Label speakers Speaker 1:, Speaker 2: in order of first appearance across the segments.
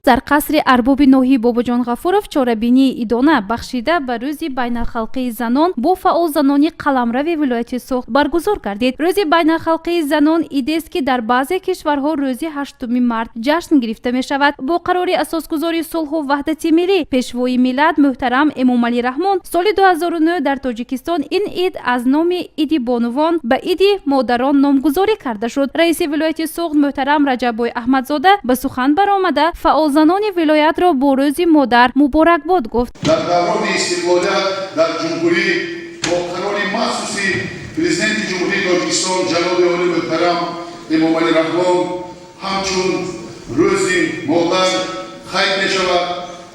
Speaker 1: Дар қасри Арбоби ноҳияи Бобоҷон Ғафуров чорабинии идона, бахшида ба Рӯзи байналхалқии занон, бо фаъолзанони қаламрави вилояти Суғд баргузор гардид. Рӯзи байналхалқии занон идест, ки дар баъзе кишварҳо рӯзи 8 март ҷашн гирифта мешавад. Бо қарори асосгузори сулҳу ваҳдати миллӣ, Пешвои миллат муҳтарам Эмомалӣ Раҳмон, соли 2009 дар Тоҷикистон ин ид аз номи Иди бонувон ба Иди модарон номгузорӣ карда шуд. Раиси вилояти Суғд муҳтарам Раҷаббой Аҳмадзода ба сухан баромада, фаъолзанони вилоятро бо Рӯзи модар муборакбод гуфт.
Speaker 2: Дар даврони истиқлолият дар ҷумҳурӣ бо қарори махсуси Президенти Ҷумҳурии Тоҷикистон ҷаноби олӣ муҳтарам Эмомалӣ Раҳмон ҳамчун Рӯзи модар қайд мешавад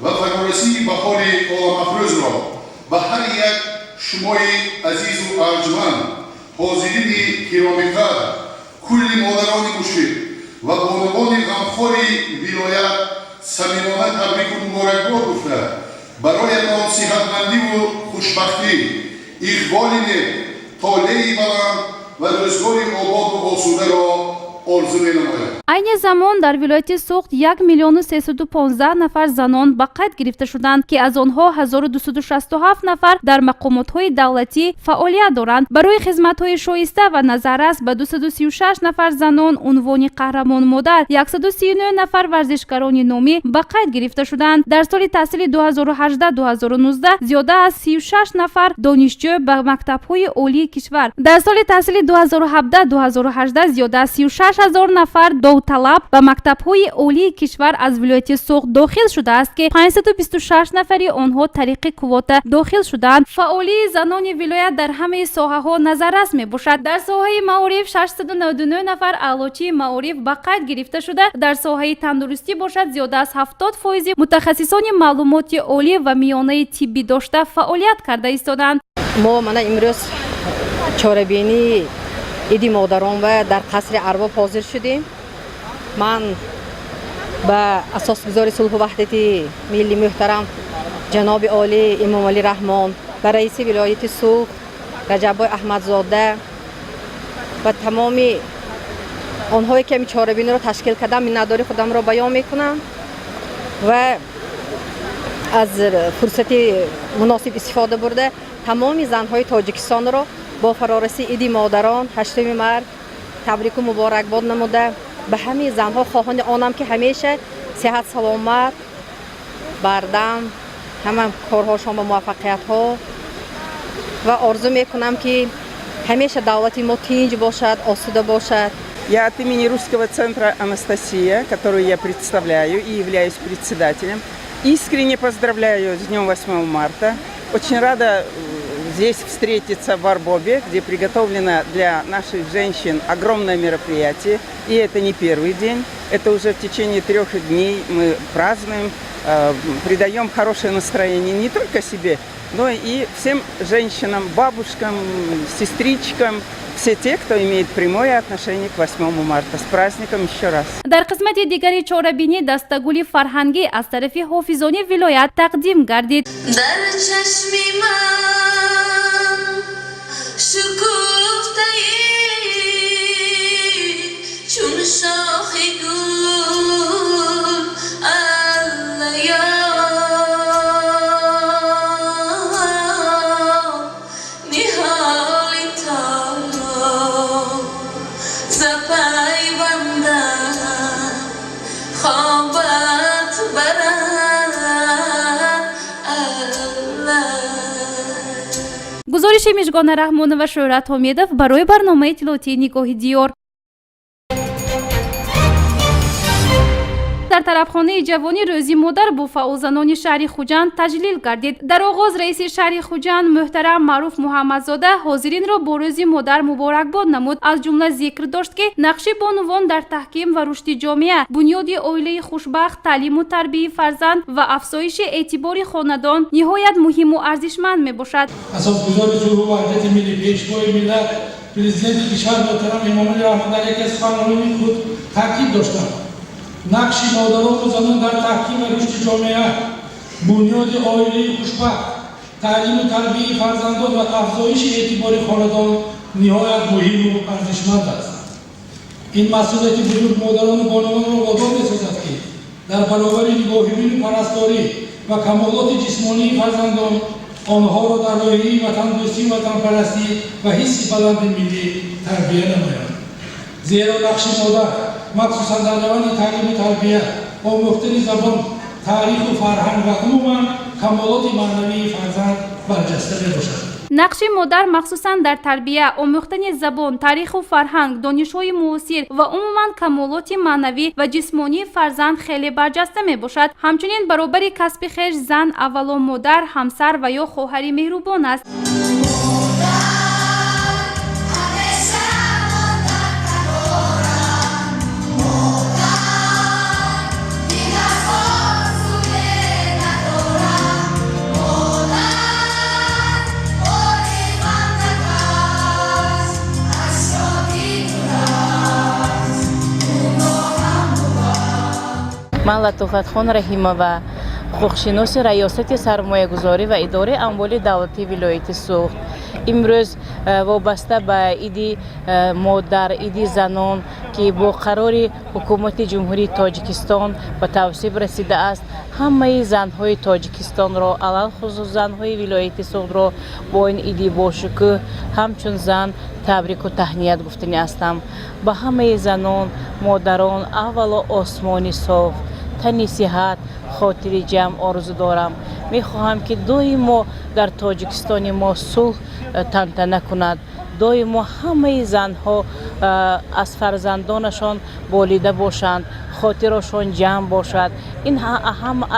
Speaker 2: ва фарорасии баҳори оламафрӯзро ба ҳар як шумои азизу арҷманд, ҳозирини гиромиқадр, кулли модарони мушфиқ ва бонувони ғамхори вилоят самимона табрику муборакбод гуфта, бароятон сиҳатмандиву хушбахтӣ, иқболи нек, толеи баланд ва рӯзгори ободу осударо орзу менамоям.
Speaker 1: Айни замон дар вилояти Суғд 1 315 нафар занон ба қайд гирифта шуданд, ки аз онҳо 1267 нафар дар мақомотҳои давлатӣ фаъолият доранд. Барои хизматҳои шоиста ва назаррас ба 236 нафар занон унвони Қаҳрамон модар, 139 нафар варзишгарони номӣ ба қайд гирифта шуданд. Дар соли таҳсили 2018-2019 зиёда аз 36 нафар донишҷӯ ба мактабҳои олии кишвар, дар соли таҳсили 2017-2018 зиёда аз 36 ҳазор нафар довталаб ба мактабҳои олии кишвар аз вилояти Суғд дохил шудааст, ки 526 нафари онҳо тариқи квота дохил шудаанд. Фаъолии занони вилоят дар ҳамаи соҳаҳо назаррас мебошад. Дар соҳаи маориф 699 нафар аълочии маориф ба қайд гирифта шуда, дар соҳаи тандурустӣ бошад, зиёда аз 70 фоизи мутахассисони маълумоти олӣ ва миёнаи тиббӣ дошта фаъолият карда истодаанд.
Speaker 3: Мо мана имрӯз чорабинии Иди модарон ва дар қасри Арбоб ҳозир шудем. Ман ба асосгузори сулҳу ваҳдати милли муҳтарам ҷаноби олӣ Эмомалӣ Раҳмон, ба раиси вилояти Суғд Раҷаббой Аҳмадзода ва тамоми онҳое, ки ҳамин чорабиниро ташкил кардам, миннатдории худамро баён мекунам ва аз фурсати муносиб истифода бурда, тамоми занҳои Тоҷикистонро бо фарорасии Иди модарон, 8 март, табрику муборакбод намуда, ба ҳамаи занҳо хоҳони онам, ки ҳамеша сиҳат, саломат, бардам, ҳама корҳошон ба муваффақиятҳо ва орзу мекунам, ки ҳамеша давлати мо тинҷ бошад, осуда бошад.
Speaker 4: Я от имени Русского центра «Анастасия», которую я представляю и являюсь председателем, искренне поздравляю с днем 8 марта. Очень рада здесь встретиться, в Арбобе, где приготовлено для наших женщин огромное мероприятие. И это не первый день, это уже в течение 3 дней мы празднуем, придаем хорошее настроение не только себе, но и всем женщинам, бабушкам, сестричкам, все те, кто имеет прямое отношение к 8 марта. С праздником еще раз!
Speaker 1: Дар қисмати дигари чорабинӣ дастагули фарҳангӣ аз тарафи ҳофизони вилоят тақдим гардид.
Speaker 5: Дар чашми ман шукуфтаи чун шохи гул, аллая, ниҳоли тоза пайвандам, хобат барад, алла.
Speaker 1: Гузориши Мижгона Раҳмонова, Шӯҳрат Ҳомедов барои барномаи иттилоотии «Нигоҳи диёр». Дар тарабхонаи Ҷавонӣ Рӯзи модар бо фаъолзанони шаҳри Хуҷанд таҷлил гардид. Дар оғоз раиси шаҳри Хуҷанд муҳтарам Маъруф Муҳаммадзода ҳозиринро бо Рӯзи модар муборакбод намуд. Аз ҷумла зикр дошт, ки нақши бонувон дар таҳким ва рушди ҷомеа, бунёди оилаи хушбахт, таълиму тарбияи фарзанд ва афзоиши эътибори хонадон ниҳоят муҳиму арзишманд мебошад.
Speaker 6: Асосгузори сулҳу ваҳдати миллӣ, Пешвои миллат, Президенти кишвар муҳтарам Эмомалӣ Раҳмон дар яке аз суханрониҳои худ таъкид доштанд: нақши модарону занон дар таҳким ва рушди ҷомеа, бунёди оилаи хушбахт, таълиму тарбияи фарзандон ва афзоиши эътибори хонадон ниҳоят муҳиму арзишманд аст. Ин масъулияти бузург модарону бонувонро водор месозад, ки Дар баробари нигоҳубину парасторӣ ва камолоти ҷисмонии фарзандон, онҳоро дар рӯҳияи ватандӯстӣ, ватанпарастӣ ва ҳисси баланди миллӣ тарбия намоянд. Зеро нақши модар, махсусан дар раванди таълиму тарбия, омӯхтани забон, таъриху фарҳанг ва умуман камолоти маънавии фарзанд барҷаста мебошад.
Speaker 1: Нақши модар, махсусан дар тарбия, омӯхтани забон, таъриху фарҳанг, донишҳои муосир ва умуман камолоти маънавӣ ва ҷисмонии фарзанд хеле барҷаста мебошад. Ҳамчунин, баробари касби хеш, зан аввало модар, ҳамсар ва ё хоҳари меҳрубон аст.
Speaker 7: Ман Латофатхон Раҳимова, ҳуқуқшиноси Раёсати сармоягузорӣ ва идораи амволи давлатии вилояти Суғд. Имрӯз вобаста ба Иди модар, Иди занон, ки бо қарори Ҳукумати Ҷумҳурии Тоҷикистон ба тавсиб расидааст, ҳамаи занҳои Тоҷикистонро, алалхусус занҳои вилояти Суғдро бо ин иди бошукӯҳ ҳамчун зан табрику таҳният гуфтанӣ ҳастам. Ба ҳамаи занон, модарон аввало осмони соф, тани сиҳат, хотири ҷамъ орзу дорам. Мехоҳам, ки доимо дар Тоҷикистони мо сулҳ тантана кунад, доимо ҳамаи занҳо аз фарзандонашон болида бошанд, хотирошон ҷамъ бошад. Ин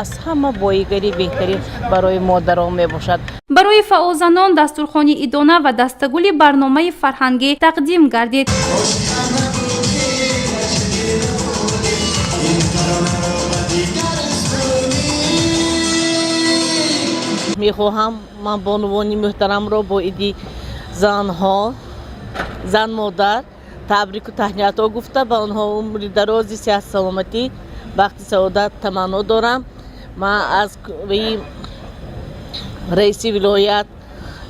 Speaker 7: аз ҳама боигари беҳтарин барои модарон мебошад.
Speaker 1: Барои фаъолзанон дастурхони идона ва дастагули барномаи фарҳангӣ тақдим гардид.
Speaker 8: Мехоҳам ман бонувони муҳтарамро бо Иди занҳо, зан, модар табрику таҳниятҳо гуфта, ба онҳо умри дарози, сиҳат, саломатӣ, бахти саодат таманно дорам. Ман аз раиси вилоят,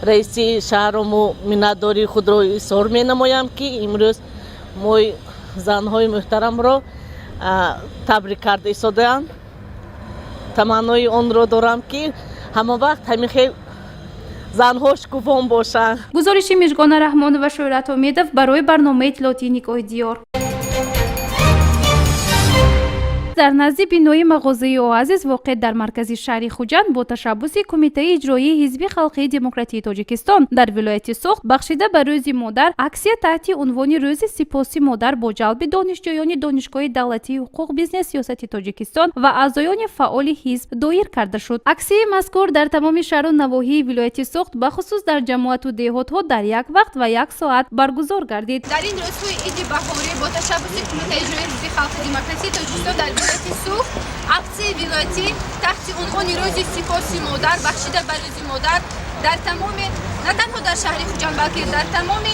Speaker 8: раиси шаҳрому миннатдории худро изҳор менамоям, ки имрӯз мои занҳои муҳтарамро табрик карда истодаанд. Таманнои онро дорам, ки ҳама вақт ҳамин хел занҳо шукуфон бошанд.
Speaker 1: Гузориши Мижгона Раҳмонова, Шӯҳрат Омедов барои барномаи иттилоотии «Нигоҳи диёр». Дар назди бинои мағозаи «Оазис», воқеъ дар маркази шаҳри Хуҷанд, бо ташаббуси Кумитаи иҷроии Ҳизби халқии демократии Тоҷикистон дар вилояти Суғд, бахшида ба Рӯзи модар, аксия таҳти унвони «Рӯзи сипоси модар» бо ҷалби донишҷӯёни Донишгоҳи давлатии ҳуқуқ, бизнес, сиёсати Тоҷикистон ва аъзоёни фаъоли ҳизб доир карда шуд. Аксияи мазкур дар тамоми шаҳру навоҳии вилояти Суғд, бахусус дар ҷамоату деҳотҳо, дар як вақт ва як соат баргузор гардид.
Speaker 9: Дар ин рӯзҳои иди баҳорӣ бо ташаббуси Кумитаи иҷроии Ҳизби халқи демократии Тоҷикистон дар вилояти Суғд аксияи вилоятӣ таҳти унвони «Рӯзи сипоси модар», бахшида ба Рӯзи модар, дар тамоми, на танҳо дар шаҳри Хуҷанд, балки дар тамоми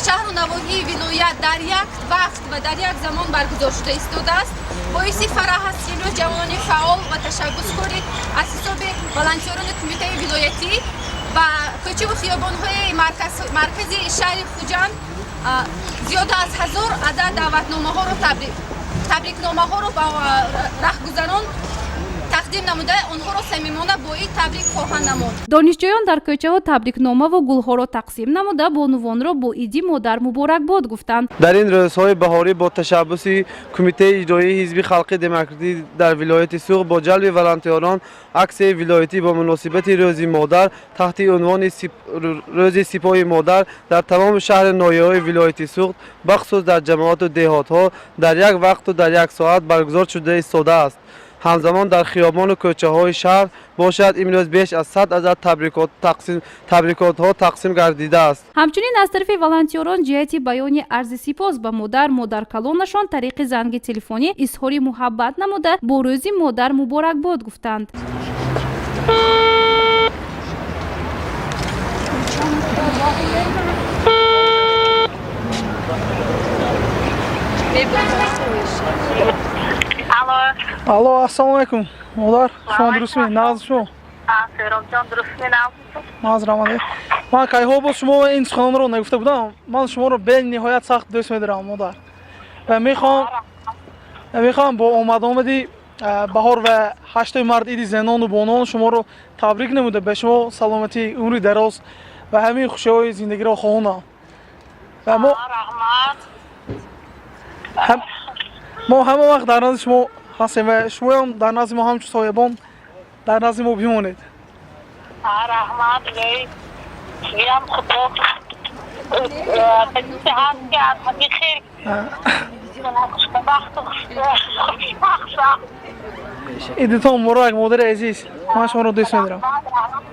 Speaker 9: шаҳру навоҳии вилоят дар як вақт ва дар як замон баргузор шуда истодааст. Боиси фараҳ аст, ки имрӯз ҷавонони фаъол ва ташаббускори аз ҳисоби волонтёрони кумитаи вилоятӣ ба кӯчаву хиёбонҳои маркази шаҳри Хуҷанд зиёда аз 1000 адад даъватномаҳоро, табрикномаҳоро ба раҳгузарон тақдим намуда, онҳоро самимона бо ин табрик хоҳанд намуд.
Speaker 1: Донишҷӯён дар кӯчаҳо табрикномаву гулҳоро тақсим намуда, бонувонро бо Иди модар муборакбод гуфтанд.
Speaker 10: Дар ин рӯзҳои баҳорӣ бо ташаббуси Кумитаи иҷроии Ҳизби халқи демократӣ дар вилояти Суғд бо ҷалби волонтёрон аксияи вилоятӣ бо муносибати Рӯзи модар таҳти унвони «Рӯзи сипоҳи модар» дар тамоми шаҳри ноҳияҳои вилояти Суғд, бахусус дар ҷамоату деҳотҳо, дар як вақту дар як соат баргузор шуда истодааст. Ҳамзамон дар хиёбону кӯчаҳои шаҳр бошад, имрӯз беш аз 100 адад табрикотҳо тақсим гардидааст.
Speaker 1: Ҳамчунин, аз тарафи волонтёрон ҷиҳати баёни арзи сипос ба модар, модаркалонашон тариқи занги телефонӣ изҳори муҳаббат намуда, бо Рӯзи модар муборакбод гуфтанд.
Speaker 11: Алло.
Speaker 12: Алло, ассалому алайкум. Модар, шумо дурустми? Нағз шумо?
Speaker 11: Сӯробҷон, дурустми, нағз?
Speaker 12: Нағз, рамадӣ. Ман кайҳо боз шумо ин суханонро нагуфта будам. Ман шуморо бениҳоят сахт дӯст медорам, модар. Ва мехоҳам бо омад-омади Баҳор ва 8 март, иди занону бонуон, шуморо табрик намуда, ба шумо саломатӣ, умри дароз ва ҳамаи хушиҳои зиндагиро хоҳонам. Ва мо
Speaker 11: Раҳмат.
Speaker 12: Мо ҳама вақт дар назди шумо ҳастем ва шумоям дар назди мо ҳамчун соябон дар назди мо бимонед.
Speaker 11: Раҳмат, ям худо ҳаст ки аз ҳами хел хушбахту хушбахт.
Speaker 12: Идитон муборак, модари азиз, ман шуморо дӯст медорам.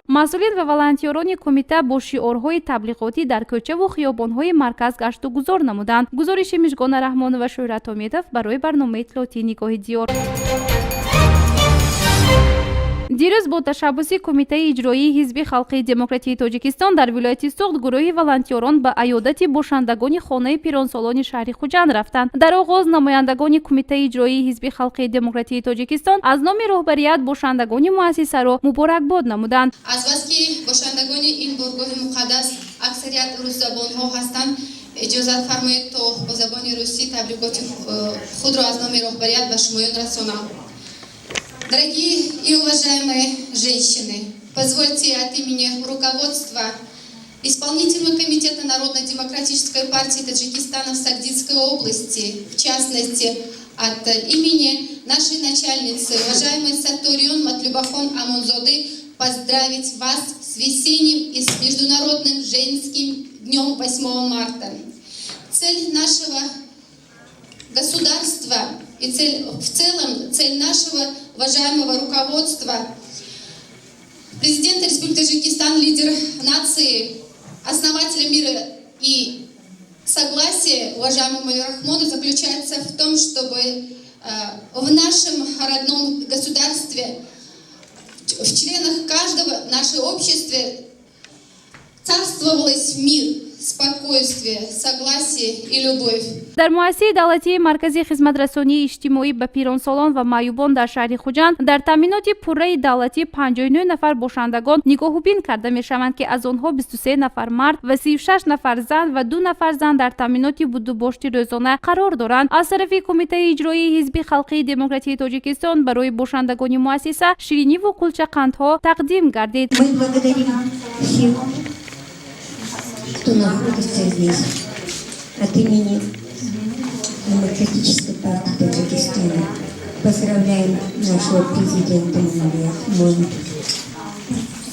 Speaker 1: Масъулин ва волонтёрони кумита бо шиорҳои таблиғотӣ дар кӯчаву хиёбонҳои марказ гаштугузор намуданд. Гузориши Мижгона Раҳмонова, Шӯҳрат Омедов барои барномаи иттилоотии «Нигоҳи Диёр». Дирӯз бо ташаббуси Кумитаи иҷроии Ҳизби халқии демократии Тоҷикистон дар вилояти Суғд гурӯҳи волонтёрон ба аёдати бошандагони хонаи пиронсолони шаҳри Хуҷанд рафтанд. Дар оғоз намояндагони Кумитаи иҷроии Ҳизби халқии демократии Тоҷикистон аз номи роҳбарият бошандагони муассисаро муборакбод намуданд.
Speaker 9: Азбаски бошандагони ин боргоҳи муқаддас аксарият русзабонҳо ҳастанд, иҷозат фармоед, то бо забони русӣ табрикоти худро аз номи роҳбарият ба шумоён расонам. Дорогие и уважаемые женщины, позвольте от имени руководства Исполнительного комитета Народно-демократической партии Таджикистана в Согдийской области, в частности, от имени нашей начальницы, уважаемой Сатториён Матлубахон Амонзоды, поздравить вас с весенним и с Международным женским днем 8 марта. Цель нашего государства и цель, в целом цель нашего уважаемого руководства, президента Республики Таджикистан, лидер нации, основателя мира и согласия, уважаемого Эмомали Рахмона, заключается в том, чтобы в нашем родном государстве, в членах каждого нашего обществе царствовалось мир, спокойствие, согласие и любовь.
Speaker 1: Дар муассисаи давлатии Маркази хизматрасонии иҷтимоӣ ба пиронсолон ва маъюбон дар шаҳри Хуҷанд дар таъминоти пурраи давлатӣ 59 нафар бошандагон нигоҳубин карда мешаванд, ки аз онҳо 23 нафар мард ва 36 нафар зан ва 2 нафар зан дар таъминоти будубошти рӯзона қарор доранд. Аз тарафи Кумитаи иҷроии Ҳизби халқии демократии Тоҷикистон барои бошандагони муассиса шириниву кулчақандҳо тақдим гардид.
Speaker 13: Мы благодарим всех, кто находится здесь. От имени Демократической партии Таджикистана поздравляем нашего президента Эмомали Рахмона,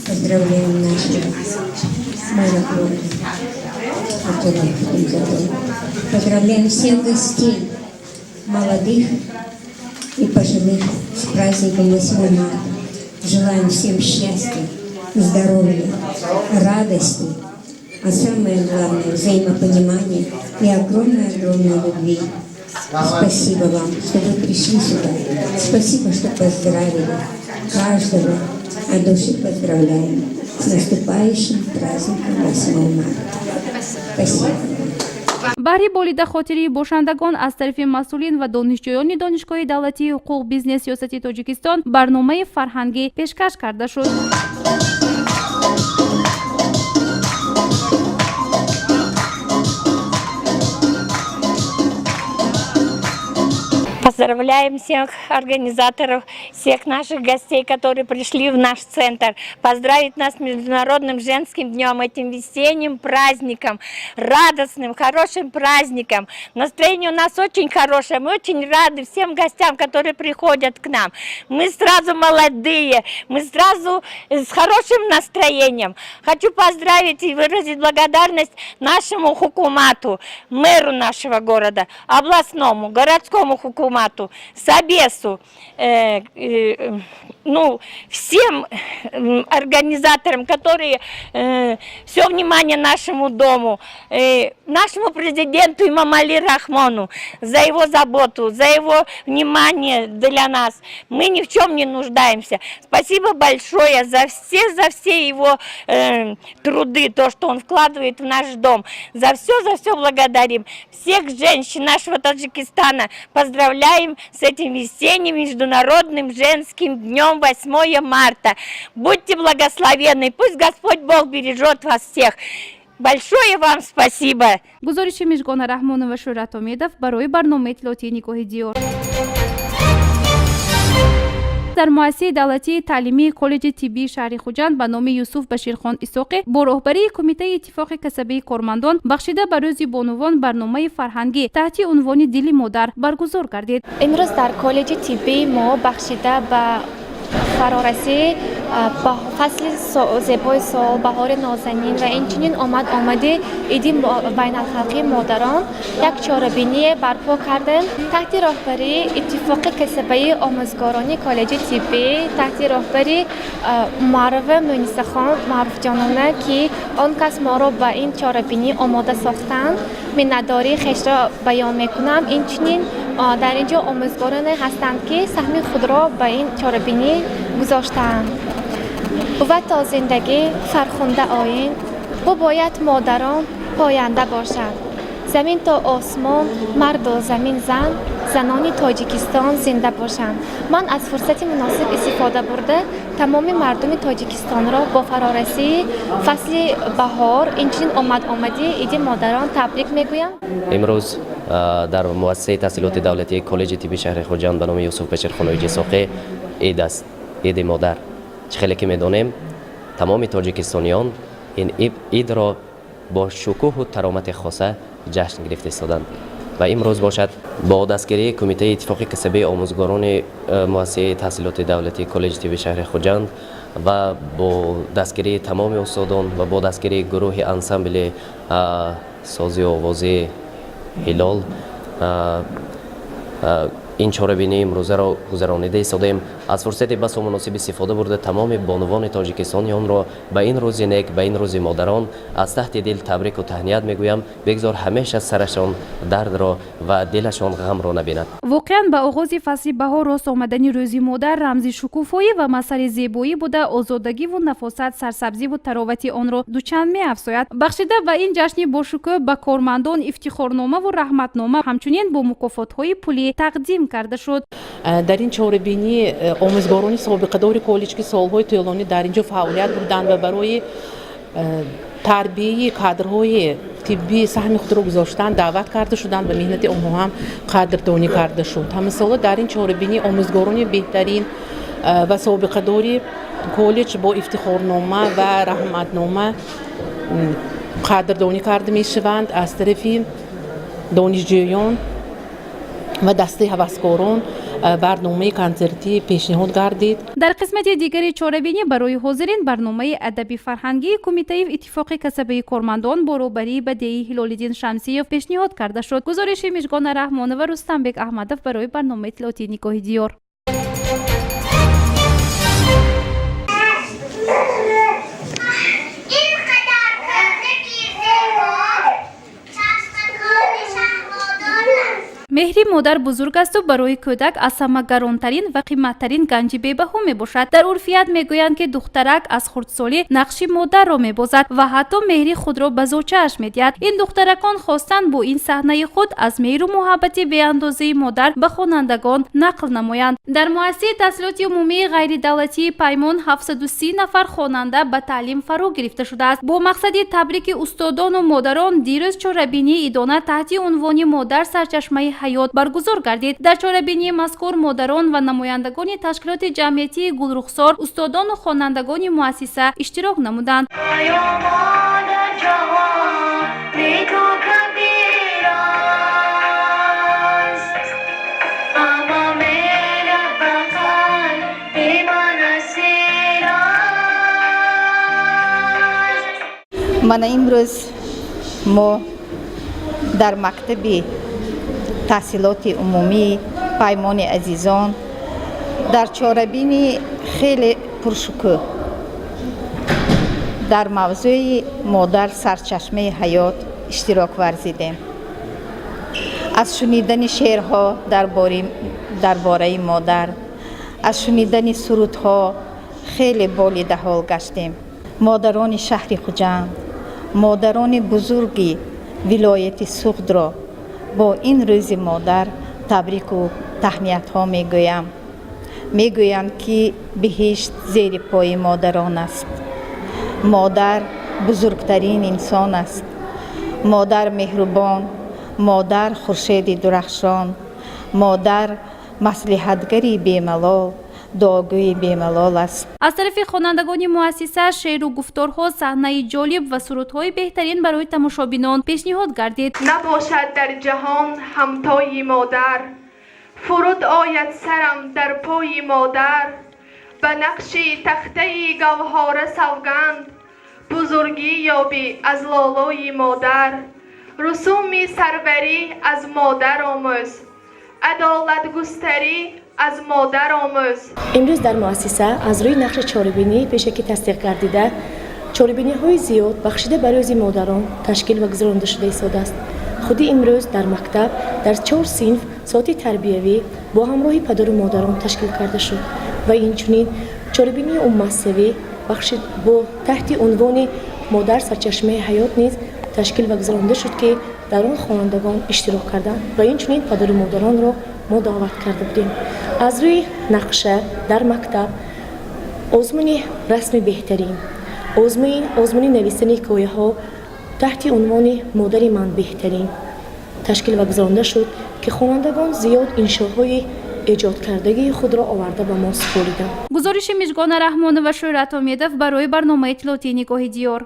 Speaker 13: поздравляем нашего мэра города Абдулла Хакимзаду, поздравляем всех гостей, молодых и пожилых, с праздником 8 марта. Желаем всем счастья, здоровья, радости, а самое главное – взаимопонимания и огромной-огромной любви. Спасибо вам, что вы пришли сюда. Спасибо, что поздравили каждого. От души поздравляем с наступающим праздником 8 марта. Спасибо.
Speaker 1: Баҳри болида хотирии бошандагон аз тарафи масъулин ва донишҷӯёни Донишгоҳи давлатии ҳуқуқ, бизнес, сиёсати Тоҷикистон барномаи фарҳангӣ пешкаш карда шуд.
Speaker 14: Поздравляем всех организаторов, всех наших гостей, которые пришли в наш центр. Поздравить нас с Международным женским днем, этим весенним праздником, радостным, хорошим праздником. Настроение у нас очень хорошее, мы очень рады всем гостям, которые приходят к нам. Мы сразу молодые, мы сразу с хорошим настроением. Хочу поздравить и выразить благодарность нашему хукумату, мэру нашего города, областному, городскому хукумату, Собесу, ну, всем организаторам, которые все внимание нашему дому, нашему президенту Эмомали Рахмону за его заботу, за его внимание для нас. Мы ни в чем не нуждаемся. Спасибо большое за все его труды, то, что он вкладывает в наш дом. За все благодарим. Всех женщин нашего Таджикистана поздравляем с этим весенним Международным женским днем 8 марта. Будьте благословенны, пусть Господь Бог бережет вас всех. Большое вам спасибо.
Speaker 1: Гузориши Мижгона Раҳмонова, Шӯҳрат Омедов барои барномаи иттилоотии «Нигоҳи Диёр». Дар муассисаи давлатии таълимии коллеҷи тиббии шаҳри Хуҷанд ба номи Юсуф Баширхон Исоқӣ бо роҳбарии Кумитаи иттифоқи касабаи кормандон бахшида ба Рӯзи бонувон барномаи фарҳангӣ таҳти унвони «Дили модар» баргузор гардид.
Speaker 15: Имрӯз дар коллеҷи тиббии мо бахшида ба фарорасии фасли зебои сол, баҳори нозанин ва инчунин омад омади Иди байналхалқии модарон як чорабиние барпо кардем таҳти роҳбарии Иттифоқи касабаи омӯзгорони коллеҷи тиббӣ, таҳти роҳбари Умарова Мунисахон Маъруфҷонона, ки он кас моро ба ин чорабинӣ омода сохтанд, миннатдории хешро баён мекунам. Инчунин дар ин ҷо омӯзгороне ҳастанд, ки саҳми худро ба ин чорабинӣ гузоштаанд. Бувад то зиндагӣ фархунда оин, бубояд модарон поянда бошанд. Замин то осмон марду замин зан, занони Тоҷикистон зинда бошанд. Ман аз фурсати муносиб истифода бурда, тамоми мардуми Тоҷикистонро бо фарорасии фасли баҳор, инчунин омад-омади Иди модарон табрик мегӯям.
Speaker 16: Имрӯз дар муассисаи таҳсилоти давлатии коллеҷи тибби шаҳри Хуҷанд ба номи Юсуф Баширхонови Исоқӣ ид аст, Иди модар. Чӣ хеле ки медонем, тамоми тоҷикистониён ин идро бо шукӯҳу таромати хоса ҷашн гирифта истоданд ва имрӯз бошад, бо дастгирии Кумитаи иттифоқи касабии омӯзгорони муассисаи таҳсилоти давлатии коллеҷи тибби шаҳри Хуҷанд ва бо дастгирии тамоми устодон ва бо дастгирии гурӯҳи ансамбли созию овозии «Ҳилол» ин чорабинии имрӯзаро гузаронида истодаем. Аз фурсати басо муносиб истифода бурда, тамоми бонувони тоҷикистониёнро ба ин рӯзи нек, ба ин рӯзи модарон аз таҳти дил табрику таҳният мегӯям. Бигзор ҳамеша сарашон дардро ва дилашон ғамро набинад.
Speaker 1: Воқеан, ба оғози фасли баҳор рост омадани Рӯзи модар рамзи шукуфоӣ ва масъали зебоӣ буда, озодагиву нафосат, сарсабзиву таровати онро дучанд меафзояд. Бахшида ба ин ҷашни бошукӯҳ ба кормандон ифтихорномаву раҳматнома, ҳамчунин бо мукофотҳои пулӣ тақдим карда шуд.
Speaker 17: Дар ин чорабинӣ омӯзгорони собиқадори коллеҷ, ки солҳои тӯлонӣ дар ин ҷо фаъолият бурданд ва барои тарбияи кадрҳои тиббӣ саҳми худро гузоштанд, даъват карда шуданд ва меҳнати онҳо ҳам қадрдонӣ карда шуд. Ҳамасола дар ин чорабинӣ омӯзгорони беҳтарин ва собиқадори коллеҷ бо ифтихорнома ва раҳматнома қадрдонӣ карда мешаванд. Аз тарафи донишҷӯён ва дастаи ҳаваскорон барномаи консертӣ пешниҳод гардид.
Speaker 1: Дар қисмати дигари чорабинӣ барои ҳозирин барномаи адаби фарҳангии Кумитаи иттифоқи касабаи кормандон бо роҳбарии бадеии Ҳилолиддин Шамсиев пешниҳод карда шуд. Гузориши Мижгона Раҳмонова, Рустамбек Аҳмадов барои барномаи иттилоотии «Нигоҳи диёр». Меҳри модар бузург асту барои кӯдак аз ҳама гаронтарин ва қиматтарин ганҷи бебаҳо мебошад. Дар урфият мегӯянд, ки духтарак аз хурдсолӣ нақши модарро мебозад ва ҳатто меҳри худро ба зочааш медиҳад. Ин духтаракон хостанд бо ин саҳнаи худ аз меҳру муҳаббати беандозаи модар ба хонандагон нақл намоянд. Дар муассисаи таҳсилоти умумии ғайридавлатии «Паймон» 730 нафар хонанда ба таълим фаро гирифта шудааст. Бо мақсади табрики устодону модарон дирӯз чорабинии идона таҳти унвони «Модар сарчашмаи ҳаёт» баргузор гардид. Дар чорабинии мазкур модарон ва намояндагони ташкилоти ҷамъиятии «Гулрухсор», устодону хонандагони муассиса иштирок намуданд.
Speaker 18: Мана имрӯз мо дар мактаби таҳсилоти умумии «Паймони азизон» дар чорабини хеле пуршукӯҳ дар мавзӯи «Модар сарчашмаи ҳаёт» иштирок варзидем. Аз шунидани шеърҳо дар бораи модар, аз шунидани сурудҳо хеле болидаҳол гаштем. Модарони шаҳри Хуҷанд, модарони бузурги вилояти Суғдро бо ин Рӯзи модар табрику таҳниятҳо мегӯям. Мегӯянд, ки биҳишт зери пои модарон аст. Модар бузургтарин инсон аст. Модар меҳрубон, модар хуршеди дурахшон, модар маслиҳатгари бемалол, Дуогӯи бемалол аст.
Speaker 1: Аз тарафи хонандагони муассиса шеъру гуфторҳо, саҳнаи ҷолиб ва сурудҳои беҳтарин барои тамошобинон пешниҳод гардид.
Speaker 19: Набошад дар ҷаҳон ҳамтои модар, фуруд ояд сарам дар пои модар. Ба нақши тахтаи гавҳора савганд, бузургӣ ёбӣ аз лолои модар. Русуми сарварӣ аз модар омӯз, адолатгустарӣ аз модар омӯз.
Speaker 20: Имрӯз дар муассиса аз рӯи нақши чорабинӣ пешакӣ тасдиқ гардида, чорабиниҳои зиёд бахшида ба Рӯзи модарон ташкил ва гузаронида шуда истодааст. Худи имрӯз дар мактаб дар чор синф соати тарбиявӣ бо ҳамроҳи падару модарон ташкил карда шуд ва инчунин чорабинии умуммуассисавӣ бахши бо таҳти унвони «Модар сарчашмаи ҳаёт» низ ташкил ва гузаронида шуд, ки дар он хонандагон иштирок карданд ва инчунин падару модаронро мо даъват карда будем. Аз рӯи нақша дар мактаб озмуни расми беҳтарин, озмуни нависани ҳикояҳо таҳти унвони «Модари ман беҳтарин» ташкил ва гузаронида шуд, ки хонандагон зиёд иншоҳои эҷодкардагии худро оварда ба мо супориданд.
Speaker 1: Гузориши Мижгона Раҳмонова, Шӯҳрат Омедов барои барномаи иттилоотии «Нигоҳи диёр».